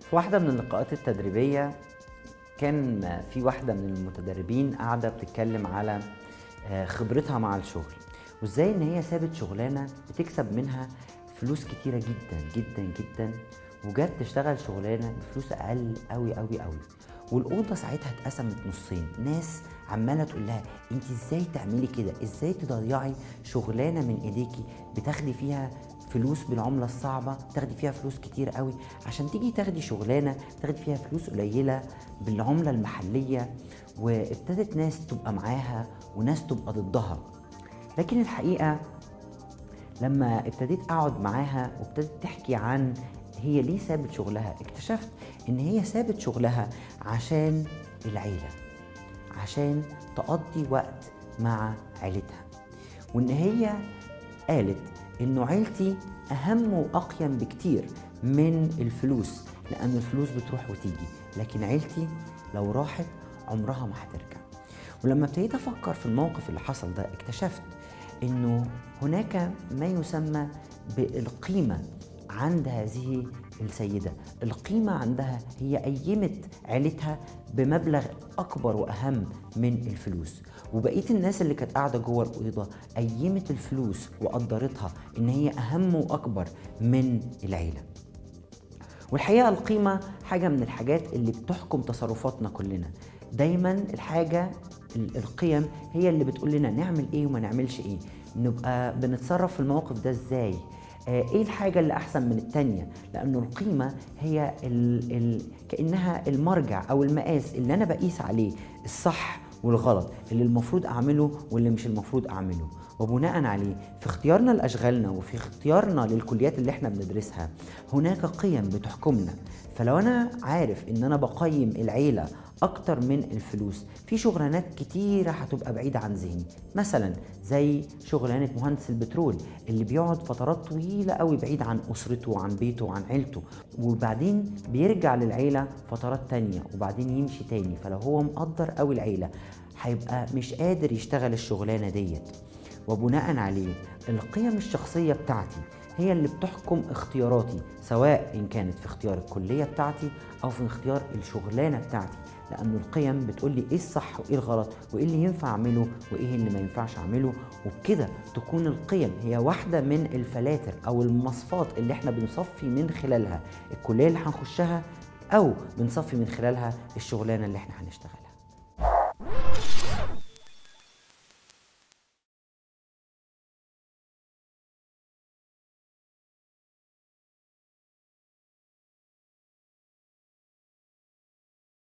في واحدة من اللقاءات التدريبية كان في واحدة من المتدربين قاعدة بتتكلم على خبرتها مع الشغل، وازاي ان هي سابت شغلانة بتكسب منها فلوس كتيرة جدا جدا جدا، وجت تشتغل شغلانة بفلوس أقل أوي أوي أوي. والأوضة ساعتها اتقسمت نصين، ناس عمالة تقول لها انت ازاي تعملي كده، ازاي تضيعي شغلانة من ايديكي بتاخدي فيها فلوس بالعملة الصعبة، تاخدي فيها فلوس كتير قوي عشان تيجي تاخدي شغلانة تاخدي فيها فلوس قليلة بالعملة المحلية. وابتدت ناس تبقى معاها وناس تبقى ضدها. لكن الحقيقة لما ابتديت أقعد معاها وابتدت تحكي عن هي ليه سابت شغلها، اكتشفت إن هي سابت شغلها عشان العيلة، عشان تقضي وقت مع عيلتها، وإن هي قالت إنه عيلتي أهم وأقيم بكتير من الفلوس، لأن الفلوس بتروح وتيجي، لكن عيلتي لو راحت عمرها ما هترجع. ولما ابتديت أفكر في الموقف اللي حصل ده، اكتشفت إنه هناك ما يسمى بالقيمة عند هذه السيدة. القيمة عندها هي قيمت عيلتها بمبلغ أكبر وأهم من الفلوس، وبقية الناس اللي كانت قاعدة جوه الأوضة قيمت الفلوس وقدرتها إن هي أهم وأكبر من العيلة. والحقيقة القيمة حاجة من الحاجات اللي بتحكم تصرفاتنا كلنا. دايما الحاجة القيم هي اللي بتقول لنا نعمل إيه وما نعملش إيه، نبقى بنتصرف في الموقف ده إزاي، ايه الحاجة اللي احسن من التانية، لانه القيمة هي كأنها المرجع او المقاس اللي انا بقيس عليه الصح والغلط، اللي المفروض اعمله واللي مش المفروض اعمله. وبناء عليه في اختيارنا لاشغالنا وفي اختيارنا للكليات اللي احنا بندرسها هناك قيم بتحكمنا. فلو انا عارف ان انا بقيم العيلة اكتر من الفلوس، في شغلانات كتيرة هتبقى بعيدة عن ذهني، مثلا زي شغلانة مهندس البترول اللي بيقعد فترات طويلة قوي بعيد عن أسرته وعن بيته وعن عيلته، وبعدين بيرجع للعيلة فترات تانية وبعدين يمشي تاني. فلو هو مقدر قوي العيلة هيبقى مش قادر يشتغل الشغلانة ديت. وبناء عليه القيم الشخصية بتاعتي هي اللي بتحكم اختياراتي، سواء إن كانت في اختيار الكلية بتاعتي أو في اختيار الشغلانة بتاعتي، لأن القيم بتقولي إيه الصح وإيه الغلط وإيه اللي ينفع أعمله وإيه اللي ما ينفعش أعمله. وبكده تكون القيم هي واحدة من الفلاتر أو المصفات اللي إحنا بنصفي من خلالها الكلية اللي هنخشها، أو بنصفي من خلالها الشغلانة اللي إحنا هنشتغلها.